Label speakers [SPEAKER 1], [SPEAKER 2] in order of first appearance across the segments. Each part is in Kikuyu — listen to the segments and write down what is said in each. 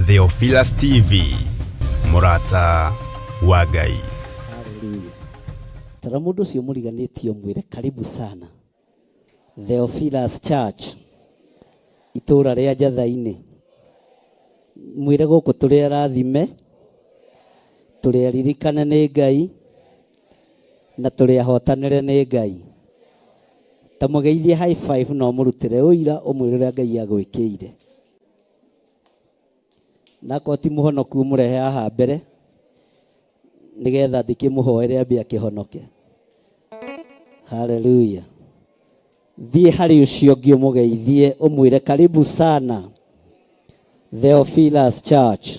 [SPEAKER 1] Theophilus TV, mũrata wa Ngai.
[SPEAKER 2] Haleluya. Tara mũndũ ũcio mũriganĩtie ũmwĩre karibu sana Theophilus Church itũũra rĩa Njatha-inĩ. Mwĩre gũkũ tũrĩ arathime, tũrĩ aririkane nĩ Ngai na tũrĩ ahotanĩre nĩ Ngai. Ta mũgeithie high five na ũmũrutĩre ũira ũmwĩre ũrĩa Ngai agwĩkĩire. Na akorwo ti mũhonoku ũmũrehe haha mbere nĩgetha ndĩkĩmũhoere ambe akĩhonoke. Haleluya. Thiĩ harĩ ũcio ũngĩ ũmũgeithie ũmwĩre karibu sana Theophilus Church.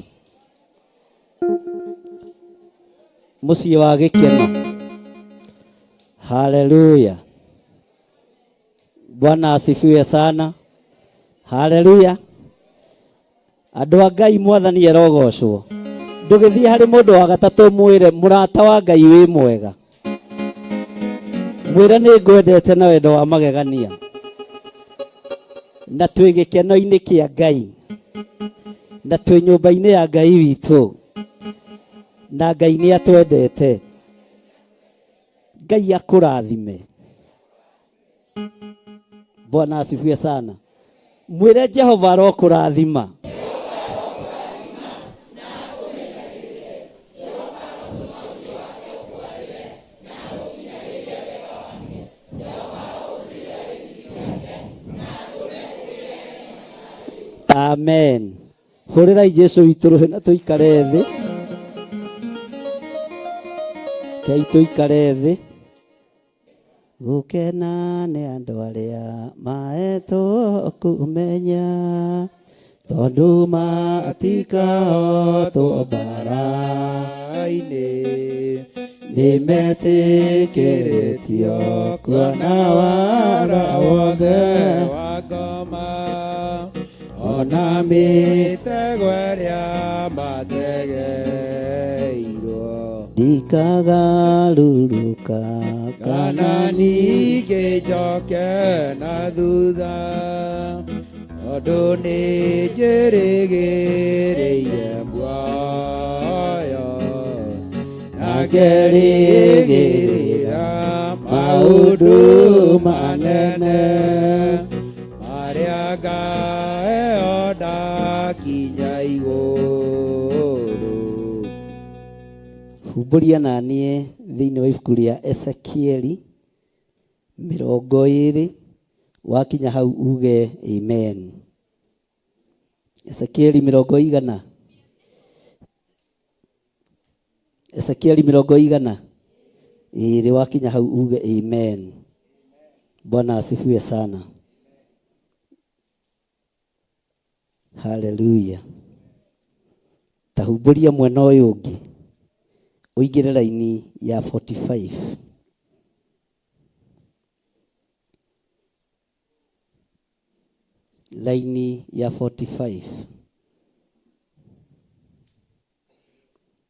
[SPEAKER 2] Mũciĩ wa gĩkeno. Haleluya. Bwana asifiwe sana. Haleluya. Andũ a Ngai mwathani arogocwo. Ndũgĩthiĩ harĩ mũndũ wa gatatũ mwĩre mũrata wa Ngai wĩ mwega. Mwĩre nĩ ngwendete na wendo wa magegania. Na twĩ gĩkeno-inĩ kĩa Ngai. Na twĩ nyũmba-inĩ ya Ngai witũ. Na Ngai nĩ atwendete. Ngai akũrathime. Bwana asifiwe sana. Mwĩre Jehova arokũrathima. Amen. Hũrĩrai Jesu witũ rũhĩ na tũikare thĩ. Kei tũikare thĩ. Gũkena nĩ andũ arĩa maetwo kũmenya tondũ matikahotwo mbara-inĩ nĩmetĩkĩrĩtio kuona wara wothe
[SPEAKER 3] wa ngoma ona mĩtego ĩrĩa mategeirwo
[SPEAKER 2] ndikagarũrũka
[SPEAKER 3] kana ningĩ njoke na thutha tondũ nĩ njĩrĩgĩrĩire muoyo na ngerĩgĩrĩra maũndũ manene marĩa ngaheo ndakinya igũrũ.
[SPEAKER 2] Humbũria na niĩ thĩinĩ wa ibuku rĩa Ezekieli 20 wakinya hau uge amen. Ezekieli mĩrongo igana Ezekieli 22 wakinya hau uge amen. Bwana asifiwe sana. Haleluya. Ta humbũria mwena ũyũ ũngĩ ũingĩre raini ya 45. Raini ya 45.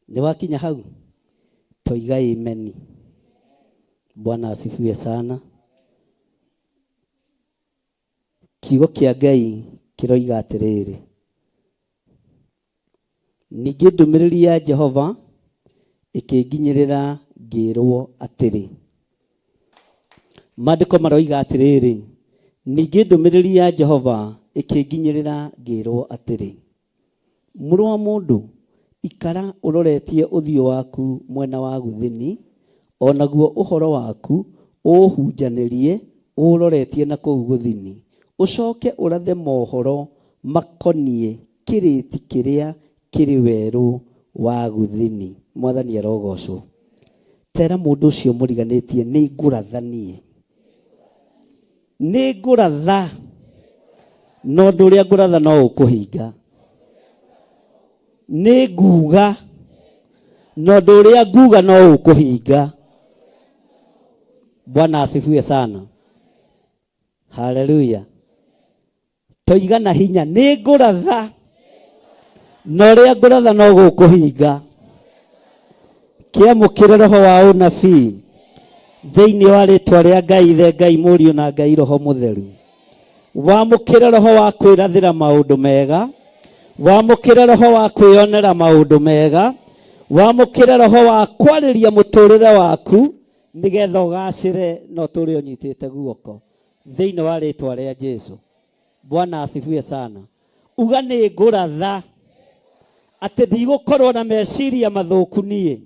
[SPEAKER 2] Nĩ wakinya hau? Toiga ameni. Bwana asifiwe sana. Kiugo kĩa Ngai kĩroiga atĩrĩrĩ, ningĩ ndũmĩrĩri ya Jehova ĩkĩnginyĩrĩra ngĩĩrwo atĩrĩ. Maandĩko maroiga atĩrĩrĩ, ningĩ ndũmĩrĩri ya Jehova ĩkĩnginyĩrĩra ngĩĩrwo atĩrĩ, Mũrũ wa mũndũ, ikara ũroretie ũthiũ waku mwena wa gũthini, o naguo ũhoro waku ũũhunjanĩrie ũũroretie na kũu gũthini, ũcoke ũrathe mohoro makoniĩ kĩrĩti kĩrĩa kĩrĩ werũ wa gũthini. Mwathani arogoocwo. Tera mũndũ ũcio mũriganĩtie, nĩ ngũratha niĩ. Nĩ ngũratha na ũndũ ũrĩa ngũratha no ũkũhinga. Nĩ nguga na ũndũ ũrĩa nguga no ũkũhinga. Bwana asifiwe sana. Haleluya. Toiga na hinya nĩ ngũratha na ũrĩa ngũratha no gũkũhinga. Kĩamũkĩre roho wa ũnabii thĩinĩ wa rĩtwa rĩa Ngai Ithe, Ngai Mũriũ na Ngai Roho Mũtheru. Wamũkĩre roho wa kwĩrathĩra maũndũ mega, Wamũkĩre roho wa kwĩyonera maũndũ mega. Wamũkĩre roho wa kwarĩria mũtũrĩre waku nĩgetha ũgacĩre na ũtũre ũnyitĩte guoko thĩinĩ wa rĩtwa rĩa Jesu. Bwana asifiwe sana. Uga nĩ ngũratha atĩ ndigũkorwo na meciria mathũku niĩ.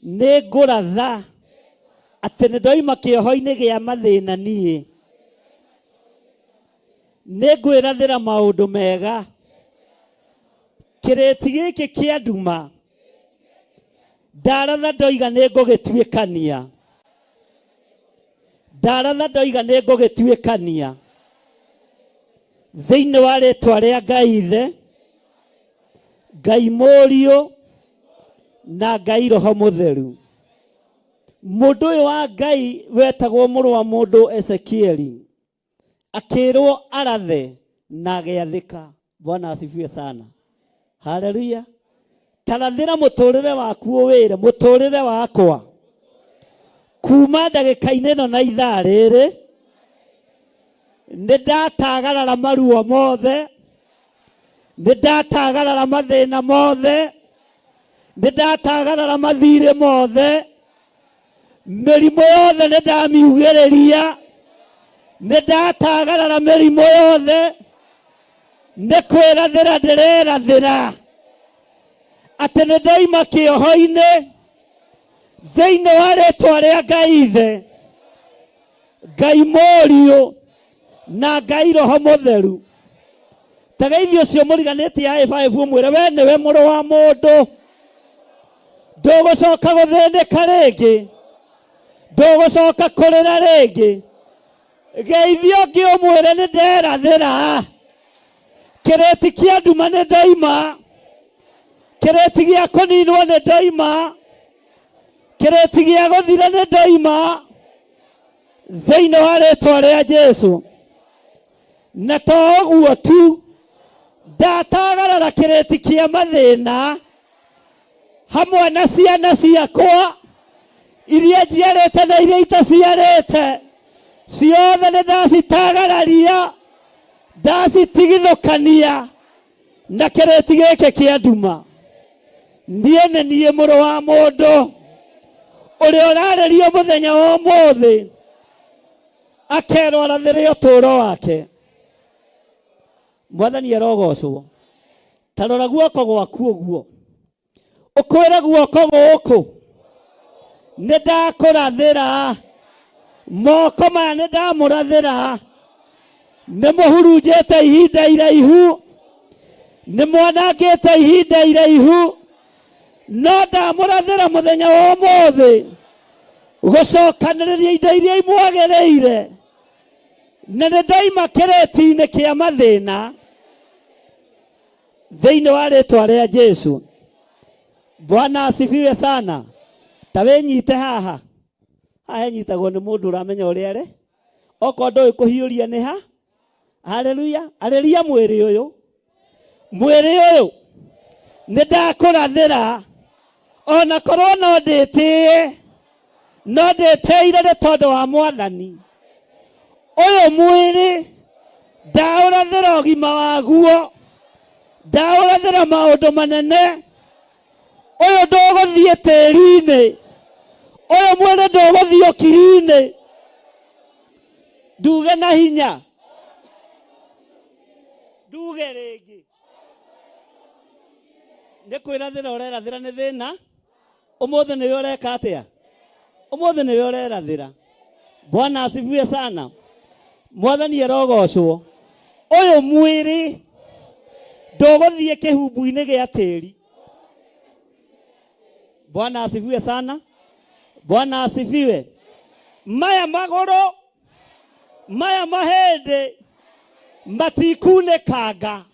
[SPEAKER 2] Nĩ ngũratha atĩ nĩ ndoima kĩoho-inĩ gĩa mathĩna niĩ. Nĩ ngwĩrathĩra maũndũ mega. Kĩrĩti gĩkĩ kĩa nduma ndaratha ndoiga nĩ ngũgĩtuĩkania. Ndaratha ndoiga nĩ ngũgĩtuĩkania thĩinĩ wa rĩtwa rĩa Ngai Ithe, Ngai Mũriũ na Ngai Roho Mũtheru. Mũndũ ũyũ wa Ngai wetagwo mũrũ wa mũndũ Ezekieli akĩrwo arathe na agĩathĩka. Bwana asifiwe sana. Haleluya. Tarathĩra mũtũrĩre waku ũwĩre mũtũrĩre wakwa kuma ndagĩka-inĩ ĩno na ithaa rĩrĩ nĩ ndatagarara maruo mothe, nĩ ndatagarara mathĩna mothe, nĩ ndatagarara mathirĩ mothe, mĩrimũ yothe nĩ ndamiugĩrĩria, nĩ ndatagarara mĩrimũ yothe, nĩ kwĩrathĩra ndĩrerathĩra atĩ nĩ ndoima kĩoho-inĩ thĩinĩ wa rĩtwa rĩa Ngai Ithe, Ngai Mũriũ na Ngai Roho Mũtheru. Tageithio ũcio mũriganĩtie ya ĩbaĩbu ũmwĩre we nĩwe mũrũ wa mũndũ, ndũgũcoka gũthĩnĩka rĩngĩ, ndũgũcoka kũrĩra rĩngĩ. Geithio ũngĩ ũmwĩre nĩ nderathĩra kĩrĩti kĩa nduma nĩ ndoima, kĩrĩti gĩa kũninwo nĩ ndoima, kĩrĩti gĩa gũthira nĩ ndoima thĩinĩ wa rĩtwa rĩa Jesu. Na to ũguo tu, ndatagarara kĩrĩti kĩa mathĩna hamwe na ciana ciakwa iria njiarĩte na iria itaciarĩte, ciothe nĩ ndacitagararia, ndacitigithũkania na kĩrĩti gĩkĩ kĩa nduma. Niĩ nĩ niĩ mũrũ wa mũndũ ũrĩa ũrarĩrio mũthenya wa ũmũthĩ akerwo arathĩre ũtũũro wake. Mwathani arogocwo. Ta rora guoko gwaku ũguo, ũkwĩre guoko gũkũ nĩ ndakũrathĩra, moko maya nĩ ndamũrathĩra, nĩ mũhurunjĩte ihinda iraihu, nĩ mwanangĩte ihinda iraihu, no ndamũrathĩra mũthenya wa ũmũthĩ gũcokanĩrĩria indo iria imwagĩrĩire, na nĩ ndoima kĩrĩti-inĩ kĩa mathĩna thĩinĩ wa rĩtwa rĩa Jesu. Bwana asifiwe sana. Ta wĩnyite haha, haha henyitagwo nĩ mũndũ ũramenya ũrĩa arĩ, okorwo ndũĩ kũhiũria nĩ ha. Haleluya. Arĩria mwĩrĩ ũyũ, mwĩrĩ ũyũ nĩ ndakũrathĩra, ona korwo no ndĩtĩe, no ndĩtĩire nĩ tondũ wa Mwathani. Ũyũ mwĩrĩ ndaũrathĩra ũgima waguo, ndaũrathĩra maũndũ manene. Ũyũ ndũgũthiĩ tĩri-inĩ, ũyũ mwĩrĩ ndũgũthiĩ ũkiri-inĩ. Nduge na hinya, nduge rĩngĩ, nĩ kwĩrathĩra ũrerathĩra nĩ thĩna. Ũmũthĩ nĩwe ũreka atĩa? Ũmũthĩ nĩwe ũrerathĩra. Bwana asifiwe sana. Mwathani arogocwo. Ũyũ mwĩrĩ ndũgũthiĩ kĩhumbu-inĩ gĩa tĩri. Bwana asifiwe sana. Bwana asifiwe. Maya magũrũ, maya mahĩndĩ matikunĩkanga,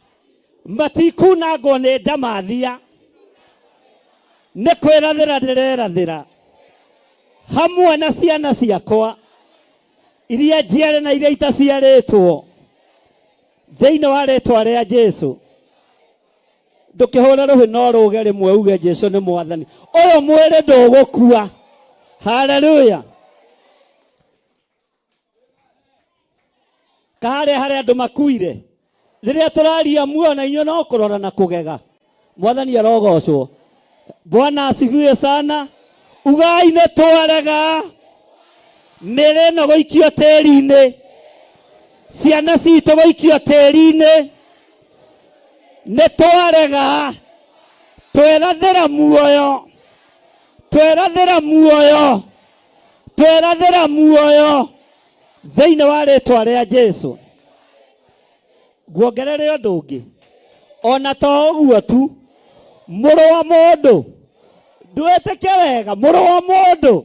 [SPEAKER 2] matikunangwo nĩ ndamathia. Nĩ kwĩrathĩra ndĩrerathĩra hamwe na ciana ciakwa iria njiare na iria itaciarĩtwo thĩinĩ wa rĩtwa rĩa Jesu. Ndũkĩhũre rũhĩ no rũge rĩmwe uge Jesu nĩ Mwathani. Ũyũ mwĩrĩ ndũgũkua. Haleluya. Kaharĩa harĩa andũ makuire. Rĩrĩa tũraria muoyo na inyuĩ no kũrora na kũgega. Mwathani arogocwo. Bwana asifiwe sana. Ugai nĩ twarega mĩrĩ ĩno gũikio tĩri-inĩ, ciana citũ gũikio tĩri-inĩ. Nĩ twarega, twerathĩra muoyo, twerathĩra muoyo, twerathĩra muoyo thĩinĩ wa rĩtwa rĩa Jesu. Nguongerere ũndũ ũngĩ, ona to ũguo tu, mũrũ wa mũndũ, ndwĩtĩke wega, mũrũ wa mũndũ,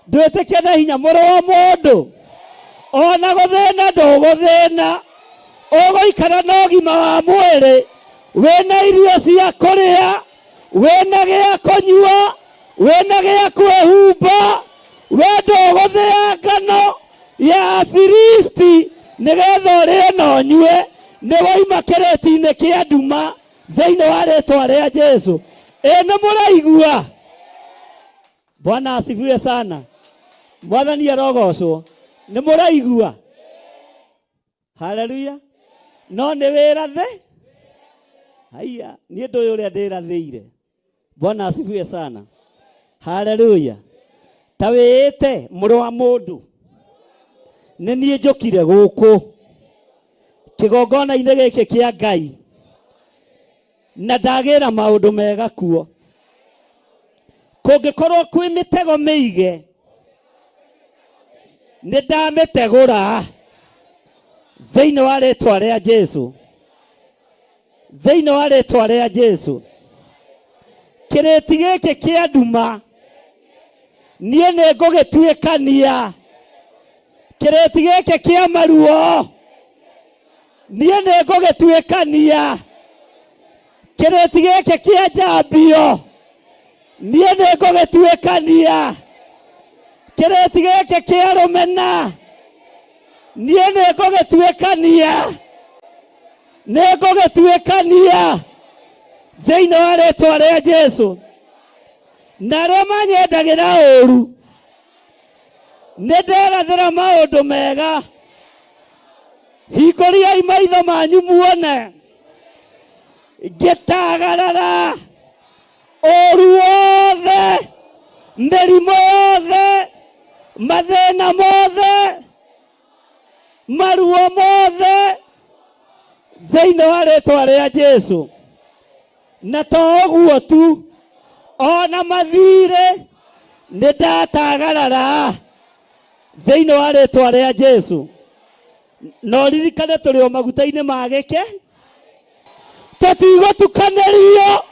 [SPEAKER 2] ndwĩtĩke na hinya, mũrũ wa mũndũ, ona gũthĩna ndũgũthĩna, ũgũikara na ũgima wa mwĩrĩ, wĩna irio cia kũrĩa, wĩna gĩa kũnyua, wĩna gĩa kwĩhumba, we ndũgũthĩa ngano ya Afilisti nĩgetha ũrĩe na ũnyue, nĩ waima kĩrĩti-inĩ kĩa nduma thĩinĩ wa rĩtwa rĩa Jesu. Ĩ nĩ mũraigua? Bwana asifiwe sana. Mwathani arogocwo. Nĩ mũraigua? Haleluya. No nĩ wĩrathe? Haiya, niĩ ndũĩ ũrĩa ndĩrathĩire. Bwana asifiwe sana. Haleluya. Ta wĩĩte mũrũ wa mũndũ, nĩ niĩ njũkire gũkũ kĩgongona-inĩ gĩkĩ kĩa Ngai na ndagĩra maũndũ mega kuo. Kũngĩkorwo kwĩ mĩtego mĩige, nĩ ndamĩtegũra thĩinĩ wa rĩtwa rĩa Jesu. Thĩinĩ wa rĩtwa rĩa Jesu. Kĩrĩti gĩkĩ kĩa nduma niĩ nĩ ngũgĩtuĩkania. Kĩrĩti gĩkĩ kĩa maruo niĩ nĩ ngũgĩtuĩkania. Kĩrĩti gĩkĩ kĩa njambio niĩ nĩ ngũgĩtuĩkania. Kĩrĩti gĩkĩ kĩa rũmena niĩ nĩ ngũgĩtuĩkania. Nĩ ngũgĩtuĩkania thĩinĩ wa rĩtwa rĩa Jesu. Na arĩa manyendagĩra ũũru nĩ nderathĩra maũndũ mega. Hingũriai maitho manyu muone ngĩtagarara ũũru wothe, mĩrimũ yothe, mathĩna mothe, maruo mothe thĩinĩ wa rĩtwa rĩa Jesu. Na to ũguo tu, ona mathirĩ nĩ ndatagarara thĩinĩ wa rĩtwa rĩa Jesu. Na ũririkane tũrĩ o maguta-inĩ ma gĩke, tũtigũtukanĩrio.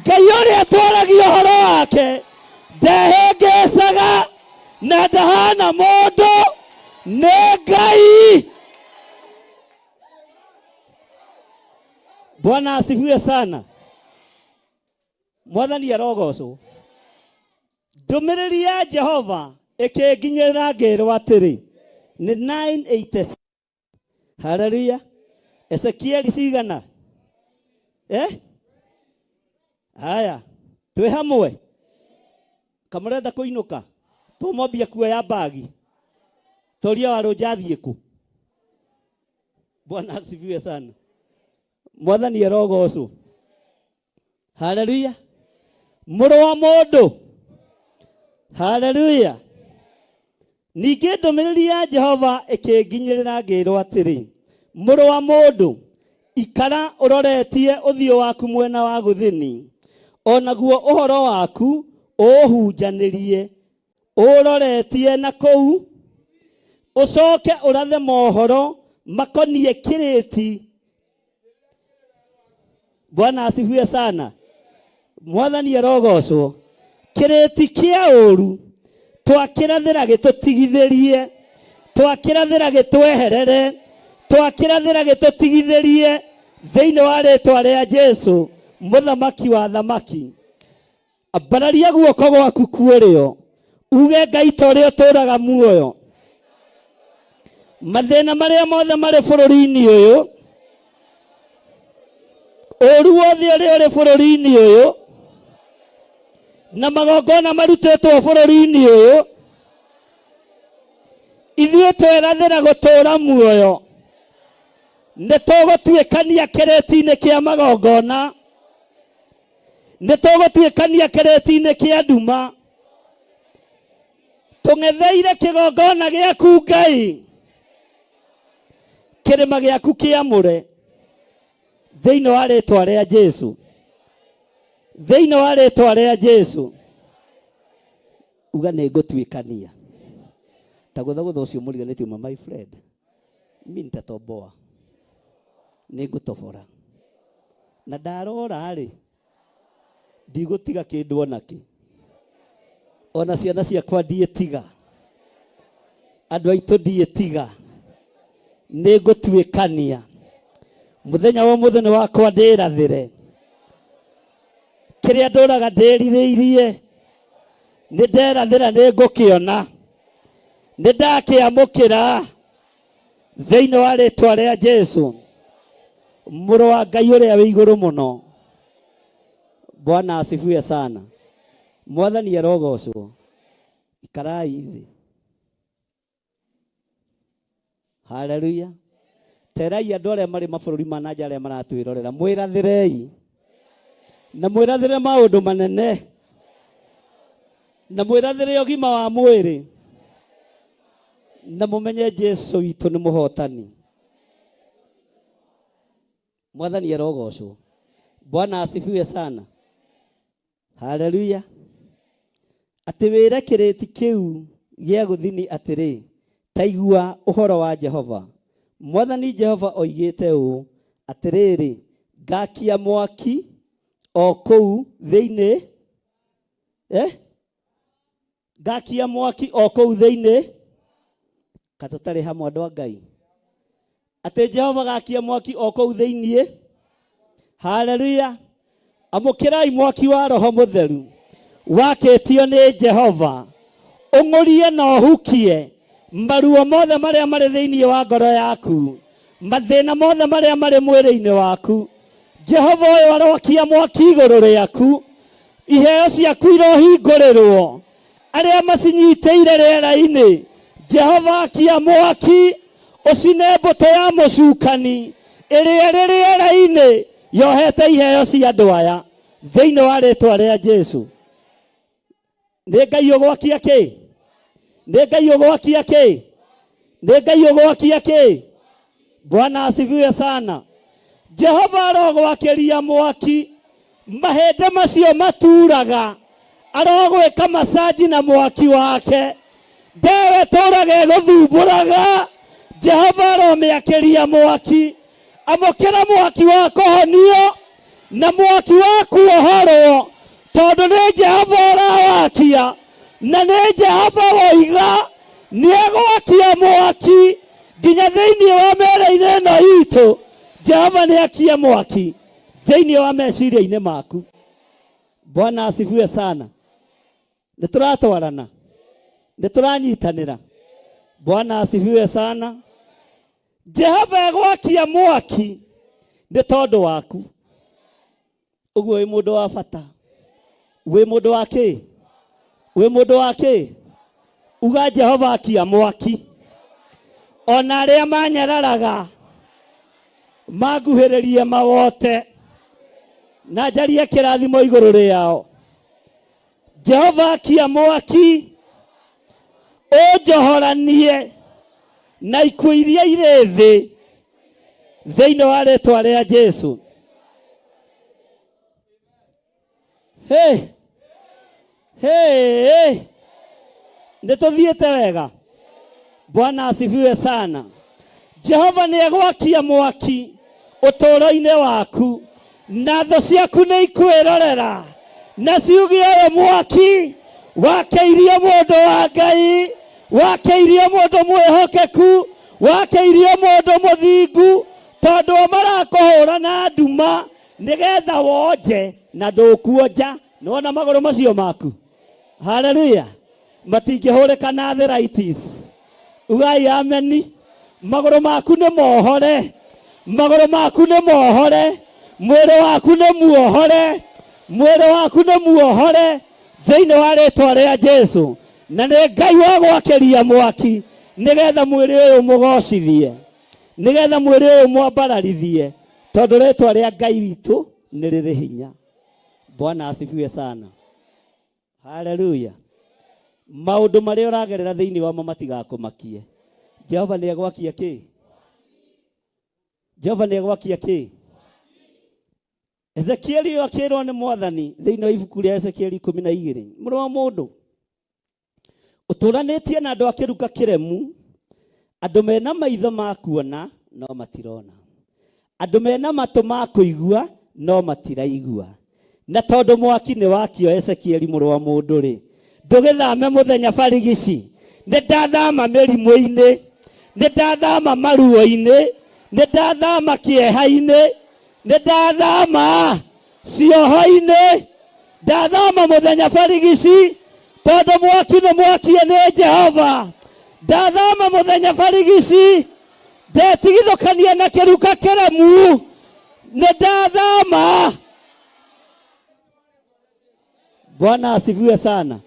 [SPEAKER 2] Ngai ũrĩa twaragia ũhoro wake ndehĩngĩcaga na ndahana mũndũ, nĩ Ngai. Bwana asifiwe sana. Mwathani arogocwo. Ndũmĩrĩri ya Jehova ĩkĩnginyĩrĩra ngĩrwo atĩrĩ, nĩ 986. Haleluya. Ezekieli cigana? Haya, twĩ hamwe. Kamũrenda kũinũka, tũmombia kuoya mbagi. Toria warũnja athiĩ kũ? Bwana asifiwe sana. Mwathani arogocwo. Haleluya. Mũrũ wa mũndũ. Haleluya. Ningĩ ndũmĩrĩri ya Jehova ĩkĩnginyĩrĩra ngĩrwo atĩrĩ, mũrũ wa mũndũ, ikara ũroretie ũthiũ waku mwena wa gũthini, o naguo ũhoro waku ũũhunjanĩrie ũroretie na kũu, ũcoke ũrathe mohoro makoniĩ kĩrĩti. Bwana asifiwe sana. Mwathani arogocwo. Kĩrĩti kĩa ũru twakĩrathĩra gĩtũtigithĩrie, twakĩrathĩra gĩtweherere, twakĩrathĩra gĩtũtigithĩrie thĩinĩ wa rĩtwa rĩa Jesu, mũthamaki wa thamaki. Ambararia guoko gwaku kuũrĩo, uge Ngai ta ũrĩa ũtũũraga muoyo. Mathĩna marĩa mothe marĩ bũrũri-inĩ ũyũ, ũũru wothe ũrĩa ũrĩ bũrũri-inĩ ũyũ, na magongona marutĩtwo bũrũri-inĩ ũyũ, ithuĩ twerathĩra gũtũũra muoyo. Nĩ tũgũtuĩkania kĩrĩti-inĩ kĩa magongona. Nĩ tũgũtuĩkania kĩrĩti-inĩ kĩa nduma. Tũng'etheire kĩgongona gĩaku Ngai. Kĩrĩma gĩaku kĩamũre. Thĩinĩ wa rĩtwa rĩa Jesu. Thĩinĩ wa rĩtwa rĩa Jesu. Uga nĩ ngũtuĩkania. Ta gũthagũtha ũcio mũriganĩtie uma my friend. Mi nitatoboa. Nĩ ngũtobora. Na ndarora rĩ, ndigũtiga kĩndũ ona kĩ. Ona ciana ciakwa ndiĩtiga. Andũ aitũ ndiĩtiga. Nĩ ngũtuĩkania. Mũthenya wa ũmũthĩ nĩ wakwa ndĩrathĩre. Kĩrĩa ndũraga ndĩrirĩirie nĩ nderathĩra nĩ ngũkĩona. Nĩ ndakĩamũkĩra thĩinĩ wa rĩtwa rĩa Jesu mũrũ wa Ngai ũrĩa wĩ igũrũ mũno. Bwana asifiwe sana. Mwathani arogocwo. Ikarai thĩ. Haleluya. Terai andũ arĩa marĩ mabũrũri ma na nja arĩa maratwĩrorera, mwĩrathĩrei na mwĩrathĩre maũndũ manene na mwĩrathĩre ũgima wa mwĩrĩ na mũmenye Jesu witũ nĩ mũhotani. Mwathani arogocwo. Bwana asifiwe sana. Haleluya. Atĩ wĩre kĩrĩti kĩu gĩa gũthini atĩrĩ, ta igua ũhoro wa Jehova. Mwathani Jehova oigĩte ũũ, atĩrĩrĩ, ngakia mwaki o kũu thĩinĩ, eh? Ngakia mwaki o kũu thĩinĩ, ka tũtarĩ hamwe andũ a Ngai, atĩ Jehova gakia mwaki o kũu thĩinĩ. Haleluya. Amũkĩrai mwaki wa Roho Mũtheru wakĩtio nĩ Jehova, ũng'ũrie na ũhukie maruo mothe marĩa marĩ thĩinĩ wa ngoro yaku, mathĩna mothe marĩa marĩ mwĩrĩ-inĩ waku. Jehova ũyũ aroakia mwaki igũrũ rĩaku, iheo ciaku irohingũrĩrwo arĩa macinyitĩire rĩera-inĩ. Jehova akia mwaki ũcine mbũtũ ya mũcukani ĩrĩa ĩrĩ rĩera-inĩ yohete iheo cia andũ aya thĩinĩ wa rĩtwa rĩa Jesu. Nĩ Ngai ũgwakia kĩ? Nĩ Ngai ũgwakia kĩ? Nĩ Ngai ũgwakia kĩ? Bwana asifiwe sana. Jehova arogwakĩria mwaki mahĩndĩ macio maturaga, arogwĩka masaji na mwaki wake. Ndewe tũraga ĩgũthumbũraga, Jehova aromĩakĩria mwaki. Amũkĩra mwaki wa kũhonio na mwaki wa kuohorwo, tondũ nĩ Jehova ũrawakia, na nĩ Jehova woiga nĩ egwakia mwaki nginya thĩinĩ wa mĩĩrĩ-inĩ ĩno itũ. Jehova nĩ akie mwaki thĩinĩ wa meciria-inĩ maku. Bwana asifiwe sana. Nĩ tũratwarana, nĩ tũranyitanĩra. Bwana asifiwe sana. Jehova egwakia mwaki nĩ tondũ waku. Ũguo wĩ mũndũ wa bata, wĩ mũndũ wa kĩ, wĩ mũndũ wa kĩ. Uga Jehova akia mwaki, ona arĩa manyararaga manguhĩrĩrie mawote na njarie kĩrathimo igũrũ rĩao. Jehova akia mwaki ũnjohoranie na ikuũ iria irĩ thĩ thĩinĩ wa rĩtwa rĩa Jesu. Hey, hey, nĩ tũthiĩte wega. Bwana asifiwe sana. Jehova nĩ egwakia mwaki ũtũũro-inĩ waku, na thũ ciaku nĩ ikwĩrorera na ciuge ũyũ mwaki wakĩirio mũndũ wa Ngai, wakĩirio mũndũ mwĩhokeku, wakĩirio mũndũ mũthingu, tondũ o marakũhũra na nduma nĩgetha wonje na ndũkuonja. Nĩwona magũrũ macio maku? Haleluya. Matingĩhũrĩka na arthritis. Ugai ameni. Magũrũ maku nĩ mohore, magũrũ maku nĩ mohore, mwĩrĩ waku nĩ muohore, mwĩrĩ waku nĩ muohore thĩinĩ wa rĩtwa rĩa Jesu. Na nĩ Ngai wa gwakĩria mwaki nĩgetha mwĩrĩ ũyũ mũgocithie. Nĩgetha mwĩrĩ ũyũ mwambararithie, tondũ rĩtwa rĩa Ngai witũ nĩ rĩrĩ hinya. Bwana asifiwe sana. Haleluya. Maũndũ marĩa ũragerera thĩinĩ wamo matigakũmakie. Jehova nĩ egwakia kĩ? Jehova nĩ egwakia kĩ? Ezekieli ũyũ akĩrwo nĩ mwathani thĩinĩ wa ibuku rĩa Ezekieli 12, mũrũ wa mũndũ, ũtũranĩtie na andũ a kĩruka kĩremu, andũ mena maitho ma kuona no matirona, andũ mena matũ ma kũigua no matiraigua. Na tondũ mwaki nĩ wakio Ezekieli mũrũ wa mũndũ rĩ, ndũgĩthame mũthenya barigici. Nĩ ndathama mĩrimũ-inĩ, nĩ ndathama maruo-inĩ, nĩ ndathama kĩeha-inĩ, nĩ ndathama cioho-inĩ, ndathama mũthenya barigici, tondũ mwaki nĩ mwakie nĩ Jehova. Ndathama mũthenya barigici, ndetigithũkania na kĩruka kĩremu, nĩ ndathama. Bwana asifiwe sana.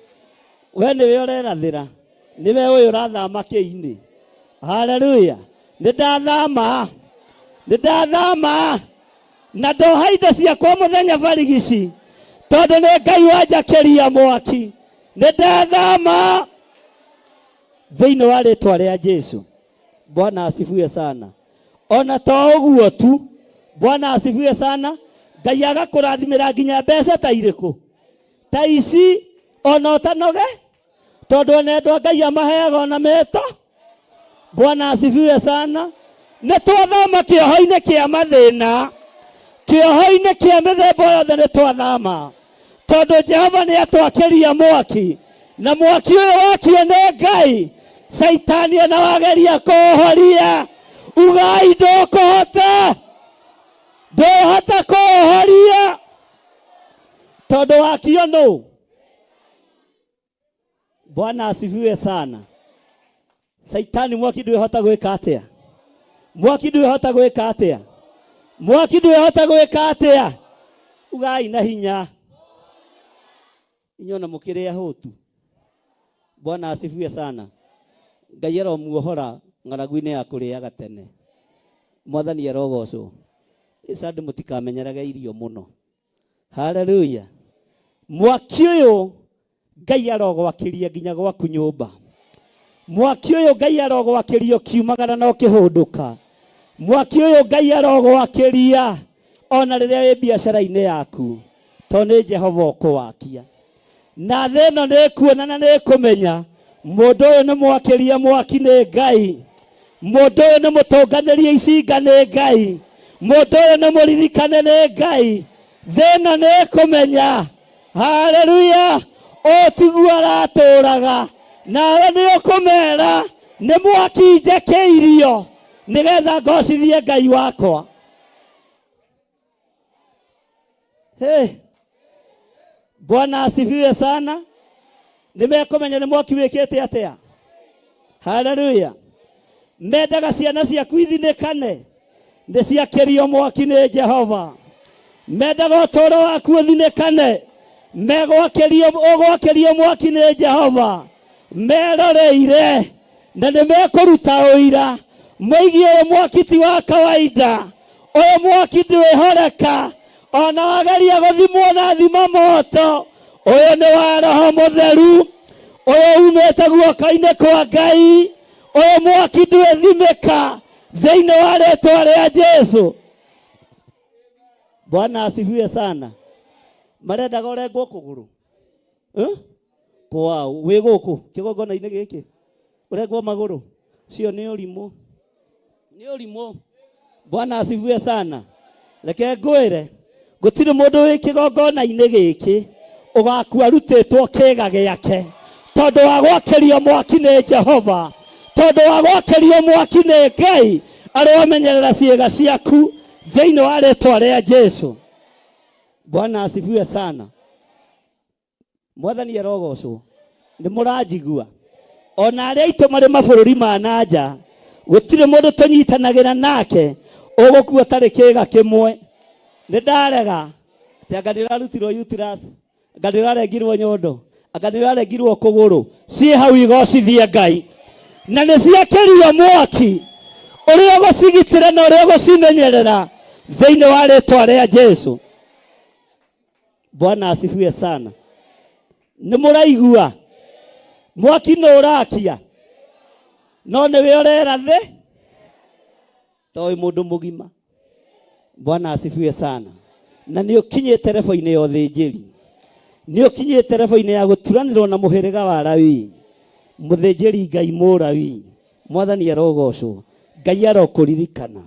[SPEAKER 2] We nĩwe ũrerathĩra, nĩwe ũyũ ũrathama kĩinĩ. Haleluya. Nĩ ndathama, nĩ ndathama na ndoha indo ciakwa mũthenya barigici, tondũ nĩ Ngai wanjakĩria mwaki. Nĩ ndathama thĩinĩ wa rĩtwa rĩa Jesu. Bwana asifiwe sana. Ona to ũguo tu, Bwana asifiwe sana. Ngai agakũrathimĩra nginya mbeca ta irĩkũ ta ici, ona ũtanoge, tondũ ona andũ a Ngai amaheaga ona meto. Bwana asifiwe sana. Nĩ twathama kĩoho-inĩ kĩa mathĩna, kĩoho-inĩ kĩa mĩthemba yothe nĩ twathama, tondũ Jehova nĩ atwakĩria mwaki, na mwaki ũyũ wakio nĩ Ngai. Caitani ona wageria kũũhoria, ugai ndũkũhota, ndũhota kũũhoria, tondũ wakio nũ. Bwana asifiwe sana. Saitani mwaki ndwĩhota gwĩka atĩa? Mwaki ndwĩhota gwĩka atĩa? Mwaki ndwĩhota gwĩka atĩa? Ugai na hinya. Inyuĩ ona mũkĩrĩ ahũtu. Bwana asifiwe sana. Ngai aromuohora ng'aragu-inĩ ya kũrĩaga tene. Mwathani arogocwo. Ĩcandĩ mũtikamenyerage irio mũno. Haleluya. Mwaki ũyũ Ngai arogwakĩria nginya gwaku nyũmba. Mwaki ũyũ Ngai arogwakĩria ũkiumagara na ũkĩhũndũka. Mwaki ũyũ Ngai arogwakĩria ona rĩrĩa wĩ biacara-inĩ yaku, tondũ nĩ Jehova ũkũwakia. Na thĩ ĩno nĩ ĩkuona na nĩ ĩkũmenya mũndũ ũyũ nĩ mwakĩrie mwaki nĩ Ngai, mũndũ ũyũ nĩ mũtũnganĩrie icinga nĩ Ngai, mũndũ ũyũ nĩ mũririkane nĩ Ngai. Thĩ ĩno nĩ ĩkũmenya. Haleluya. Ũyũ tiguo aratũraga, nawe nĩ ũkũmera nĩ mwaki njakĩirio nĩgetha ngocithie Ngai wakwa. Hey. Bwana asifiwe sana. Nĩ mekũmenya nĩ mwaki wĩkĩte atĩa. Haleluya. Mendaga ciana ciaku ithinĩkane, nĩ ciakĩrio mwaki nĩ Jehova. Mendaga ũtũũro waku ũthinĩkane, megwakĩrio, ũgwakĩrio mwaki nĩ Jehova. Meroreire na nĩ mekũruta ũira moigie ũyũ mwaki ti wa kawaida, ũyũ mwaki ndwĩhoreka, ona wageria gũthimwo na thima moto, ũyũ nĩ wa Roho Mũtheru, ũyũ umĩte guoko-inĩ kwa Ngai, ũyũ mwaki ndwĩthimĩka thĩinĩ wa rĩtwa rĩa Jesu. Bwana asifiwe sana. Marendaga ũrengwo kũgũrũ. Kwao wĩ gũkũ kĩgongona-inĩ gĩkĩ ũrengwo magũrũ, ũcio nĩ ũrimũ, nĩ ũrimũ. Bwana asifiwe sana. Reke ngwĩre, gũtirĩ mũndũ wĩ kĩgongona-inĩ gĩkĩ ũgakua arutĩtwo kĩga gĩake, tondũ wa gwakĩrio mwaki nĩ Jehova, tondũ wa gwakĩrio mwaki nĩ Ngai. Aromenyerera ciĩga ciaku thĩinĩ wa rĩtwa rĩa Jesu. Bwana asifiwe sana. Mwathani arogocwo. Nĩ mũranjigua? Ona arĩa aitũ marĩ mabũrũri ma na nja, gũtirĩ mũndũ tũnyitanagĩra nake ũgũkua tarĩ kĩga kĩmwe. Nĩ ndarega atĩ anga nĩ ũrarutirwo uterus, anga nĩ ũrarengirwo nyondo, anga nĩ ũrarengirwo kũgũrũ. Ciĩ hau igocithie Ngai, na nĩ ciakĩrio mwaki. Ũrĩa ũgũcigitĩra na ũrĩa ũgũcimenyerera thĩinĩ wa rĩtwa rĩa Jesu. Bwana asifiwe sana. Nĩ mũraigua mwaki nĩ ũrakia no nĩwe ũrera thĩ to wĩ mũndũ mũgima. Bwana asifiwe sana. Na nĩ ũkinyĩte rebo-inĩ ya ũthĩnjĩri, nĩ ũkinyĩte rebo-inĩ ya gũturanĩrwo na mũhĩrĩga wa Lawi, mũthĩnjĩri Ngai Mũlawi. Mwathani arogocwo, Ngai arokũririkana,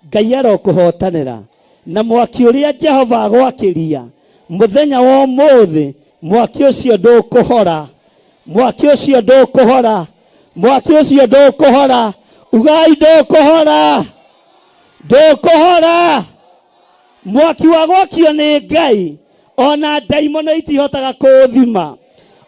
[SPEAKER 2] Ngai arokũhotanĩra na mwaki ũrĩa Jehova agwakĩria mũthenya wa ũmũthĩ, mwaki ũcio ndũkũhora, mwaki ũcio ndũkũhora, mwaki ũcio ndũkũhora. Ugai ndũkũhora, ndũkũhora. Mwaki wa gwakio nĩ Ngai, ona ndaimono itihotaga kũũthima,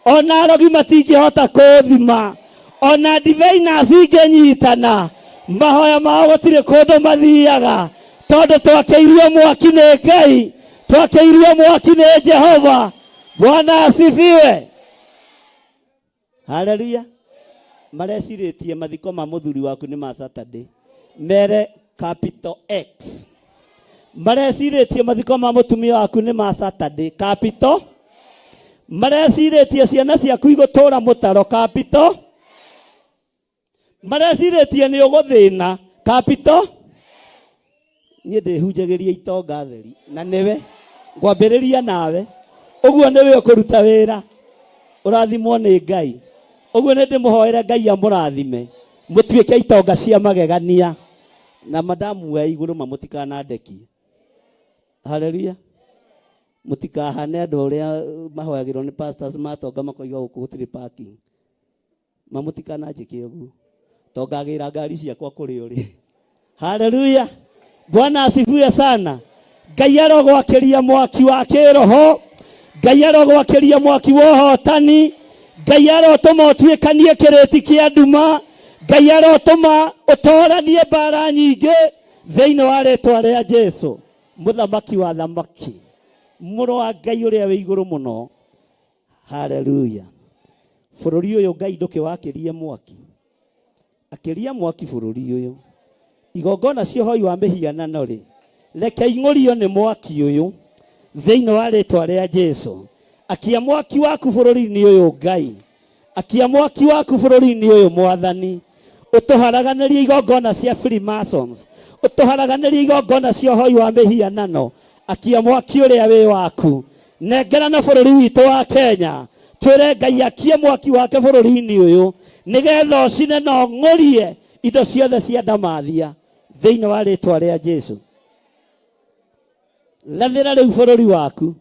[SPEAKER 2] ona arogi matingĩhota kũũthima, ona ndibei na cingĩnyitana, mahoya mao gũtirĩ kũndũ mathiaga, tondũ twakĩirio mwaki nĩ Ngai, twakĩirio mwaki nĩ Jehova. Bwana asifiwe. Haleluya. Marecirĩtie mathiko ma mũthuri waku nĩ ma Saturday, mere capital X. Marecirĩtie mathiko ma mũtumia waku nĩ ma Saturday, capital. Marecirĩtie ciana ciaku igũtũra mũtaro, capital. Marecirĩtie nĩ ũgũthĩna, capital. Niĩ ndĩhunjagĩria itonga theri na nĩwe ngwambĩrĩria nawe, ũguo nĩwe ũkũruta wĩra, ũrathimwo nĩ Ngai. Ũguo nĩ ndĩmũhoere Ngai amũrathime, mũtuĩke itonga cia magegania, na madamu we igũrũ mamũtikanandekie. Haleluya. Mũtikahane andũ arĩa mahoyagĩrwo nĩ pastors matonga makoiga gũkũ gũtirĩ parking. Mamũtikananjĩke ũguo, to ngagĩra ngari ciakwa kũrĩ ũrĩ. Haleluya. Bwana asifiwe sana. Ngai arogwakĩria mwaki wa kĩroho, Ngai arogwakĩria mwaki wa ũhotani, Ngai arotũma ũtuĩkanie kĩrĩti kĩa nduma, Ngai arotũma ũtoranie mbara nyingĩ thĩinĩ wa rĩtwa rĩa Jesu, mũthamaki wa thamaki, mũrũ wa Ngai ũrĩa wĩ igũrũ mũno. Haleluya. Bũrũri ũyũ Ngai ndũkĩwakĩrie mwaki, akĩria mwaki bũrũri ũyũ. Igongona cia ũhoi wa mĩhianano rĩ, reke ing'ũrio nĩ mwaki ũyũ thĩinĩ wa rĩtwa rĩa Jesu. Akia mwaki waku bũrũri-inĩ ũyũ Ngai, akia mwaki waku bũrũri-inĩ ũyũ Mwathani, ũtũharaganĩrie igongona cia Freemasons, ũtũharaganĩrie igongona cia ũhoi wa mĩhianano. Akia mwaki ũrĩa wĩ waku, nengerana bũrũri witũ wa Kenya, twĩre Ngai akie mwaki wake bũrũri-inĩ ũyũ, nĩgetha ũcine na ũng'ũrie indo ciothe cia ndamathia thĩinĩ wa rĩtwa rĩa Jesu. Rathĩra rĩu bũrũri waku.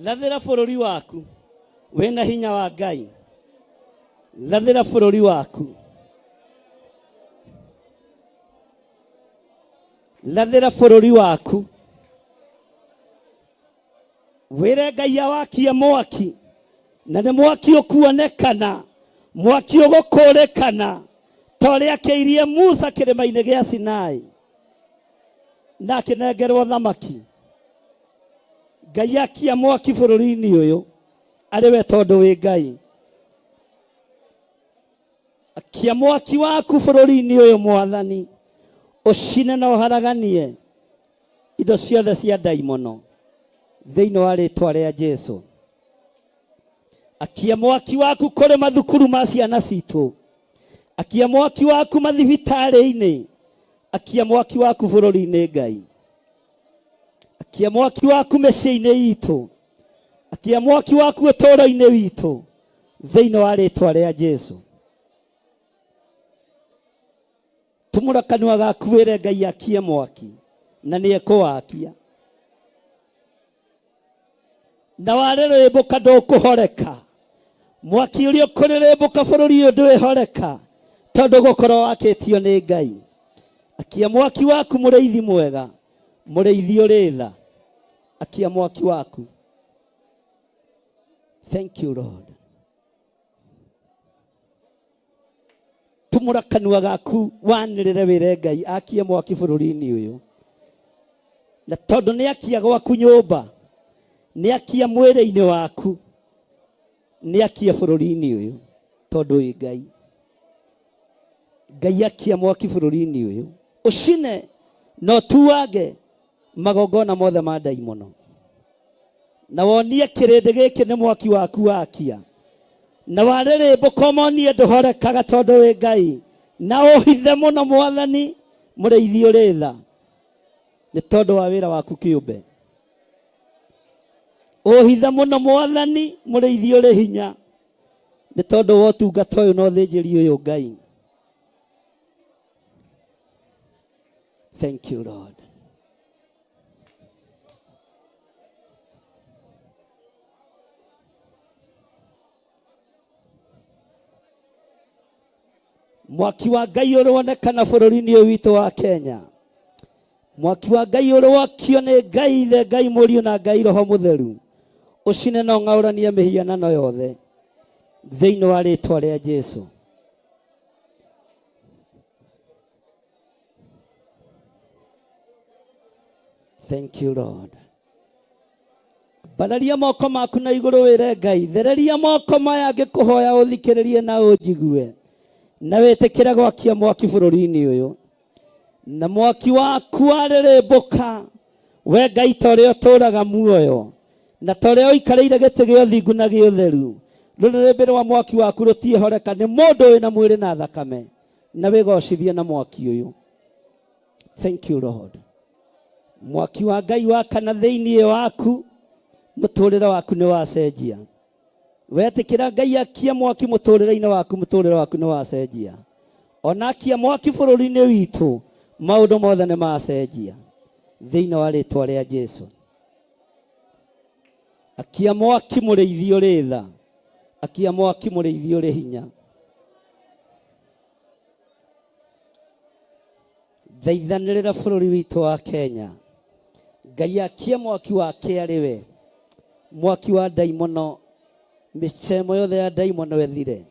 [SPEAKER 2] Rathĩra bũrũri waku wĩna hinya wa Ngai. Rathĩra bũrũri waku. Rathĩra bũrũri waku. Wĩre Ngai awakie mwaki, na nĩ mwaki ũkuonekana, mwaki ũgũkũrĩkana ta ũrĩa akĩirie Musa kĩrĩma-inĩ gĩa Sinai na akĩnengerwo thamaki. Ngai akia mwaki bũrũri-inĩ ũyũ arĩ we tondũ wĩ Ngai. Akia mwaki waku bũrũri-inĩ ũyũ Mwathani, ũcine na ũharaganie indo ciothe cia ndaimono thĩinĩ wa rĩtwa rĩa Jesu. Akia mwaki waku kũrĩ mathukuru ma ciana citũ, akia mwaki waku mathibitarĩ-inĩ, akia mwaki waku bũrũri-inĩ Ngai, akia mwaki waku mĩciĩ-inĩ itũ, akia mwaki waku ũtũũro-inĩ witũ thĩinĩ wa rĩtwa rĩa Jesu. Tumũra kanua gaku wĩre Ngai akie mwaki, na nĩ ekũwakia. Na warĩrĩmbũka ndũkũhoreka, mwaki ũrĩa ũkũrĩrĩmbũka bũrũri ũyũ ndwĩhoreka, tondũ gũkorwo wakĩtio nĩ Ngai. Akia mwaki waku mũrĩithi mwega, mũrĩithi ũrĩ tha, akia mwaki waku. Thank you Lord. Tumũra kanua gaku wanĩrĩre wĩre Ngai akie mwaki bũrũri-inĩ ũyũ, na tondũ nĩ akia gwaku nyũmba, Nĩ akia mwĩrĩ-inĩ waku, nĩ akia bũrũri-inĩ ũyũ, tondũ wĩ Ngai. Ngai akia mwaki bũrũri-inĩ ũyũ, ũcine na ũtuange magongona mothe ma ndaimono, na wonie kĩrĩndĩ gĩkĩ nĩ mwaki waku wakia, na warĩrĩmbũka ũmonie ndũhorekaga tondũ wĩ Ngai, na ũhithe mũno Mwathani mũrĩithi ũrĩ tha, nĩ tondũ wa wĩra waku kĩũmbe. Ũhithe mũno Mwathani mũrĩithi ũrĩ hinya, nĩ tondũ wa ũtungata ũyũ na ũthĩnjĩri ũyũ Ngai. Thank you Lord. Mwaki wa Ngai ũronekana bũrũri-inĩ ũyũ witũ wa Kenya. Mwaki wa Ngai ũrowakio nĩ Ngai Ithe, Ngai Mũriũ na Ngai Roho Mũtheru, ũcine na ũng'aũranie mĩhianano yothe thĩinĩ wa rĩtwa rĩa Jesu. Thank you Lord. Mbararia moko maku na igũrũ wĩre Ngai, thereria moko maya ngĩkũhoya ũthikĩrĩrie na ũnjigue, na wĩtĩkĩre gwakia mwaki bũrũri-inĩ ũyũ, na mwaki waku warĩrĩmbũka, we Ngai ta ũrĩa ũtũũraga muoyo, na ta ũrĩa ũikarĩire gĩtĩ gĩa ũthingu na gĩa ũtheru, rũrĩrĩmbĩ rwa mwaki waku rũtiĩhoreka nĩ mũndũ wĩna mwĩrĩ na thakame, na wĩgocithie na mwaki ũyũ. Thank you Lord. Mwaki wa Ngai wakana thĩinĩ waku, mũtũrĩre waku nĩ wacenjia. Wetĩkĩra Ngai akie mwaki mũtũrĩre-inĩ waku, mũtũrĩre waku nĩ wacenjia. Ona akia mwaki bũrũri-inĩ witũ, maũndũ mothe nĩ macenjia thĩinĩ wa rĩtwa rĩa Jesu. Akia mwaki mũrĩithi ũrĩ tha, akia mwaki mũrĩithi ũrĩ hinya. Thaithanĩrĩra bũrũri witũ wa Kenya. Ngai akie mwaki wake arĩ we, mwaki wa ndaimono, mĩcemo yothe ya ndaimono ĩthire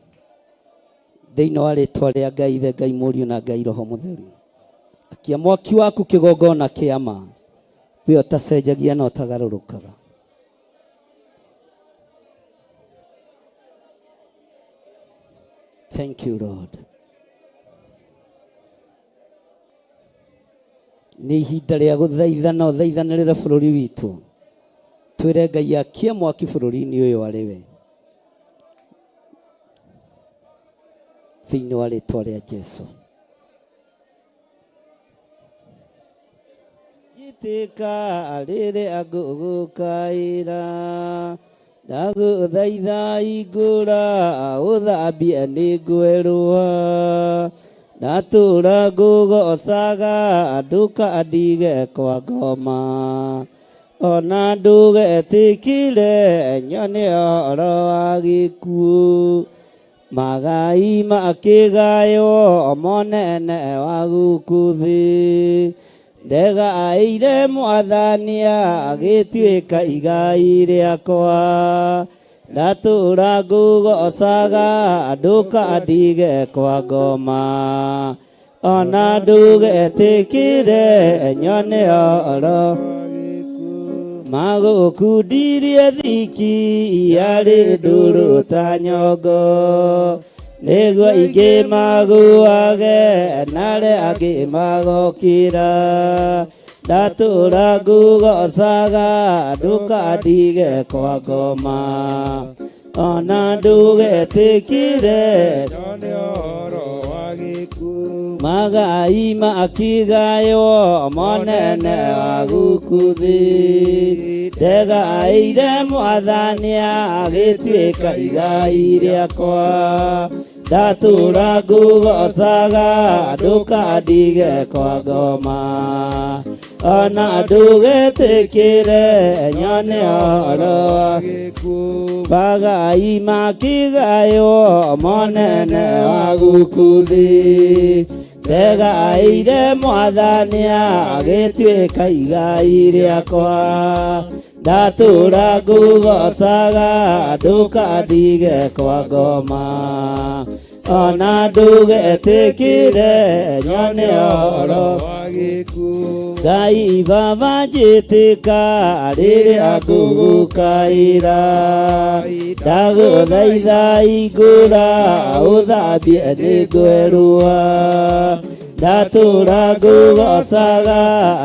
[SPEAKER 2] thĩinĩ wa rĩtwa rĩa Ngai Ithe, Ngai Mũriũ na Ngai Roho Mũtheru. Akia mwaki waku kĩgongona kĩa ma, we ũtacenjagia na ũtagarũrũkaga. Thank you Lord. Nĩ ihinda rĩa gũthaithana, ũthaithanĩrĩre bũrũri witũ, twĩre Ngai akie mwaki bũrũri-inĩ ũyũ arĩ we, thĩinĩ wa rĩtwa rĩa Jesu. Njĩtĩka rĩrĩa ngũgũkaĩra, ndagũthaitha hingũra ũthambie nĩngwerũha, ndatũra ngũgocaga ndũkandige kwa ngoma, ona ndũgetĩkĩre nyone ũhoro wa gĩkuũ. Magai makĩgaywo monene wa gũkũ thĩ, ndegaĩire Mwathani agĩtuĩka igai rĩakwa, ndatũra ngũgocaga ndũkandige kwa ngoma, ona ndũgetĩkĩre nyone ũhoro magũkundirie thiki yarĩ ndũrũ ta nyongo, nĩguo ingĩ maguage narĩa angĩ magokĩra, ndatũra ngũgocaga ndũkandige kwa ngoma, ona ndũgetĩkĩre
[SPEAKER 3] nyone ũhoro wa gĩkuũ.
[SPEAKER 2] Magai makĩgaywo monene wa gũkũ thĩ, ndegaĩire Mwathani agĩtuĩka igai rĩakwa, ndatũra ngũgocaga ndũkandige kwa ngoma, ona ndũgetĩkĩre nyone ũhoro wa
[SPEAKER 3] gĩkuũ.
[SPEAKER 2] Magai makĩgaywo monene wa gũkũ thĩ, ndegaĩire Mwathani agĩtuĩka igai rĩakwa, ndatũra ngũgocaga ndũkandige kwa ngoma, Ona ndũgetĩkĩre nyone ũhoro
[SPEAKER 3] wa gĩkuũ.
[SPEAKER 2] Ngai baba njĩtĩka rĩrĩa ngũgũkaĩra, ndagũthaitha ingũra ũthambie nĩngwerũa, ndatũra ngũgocaga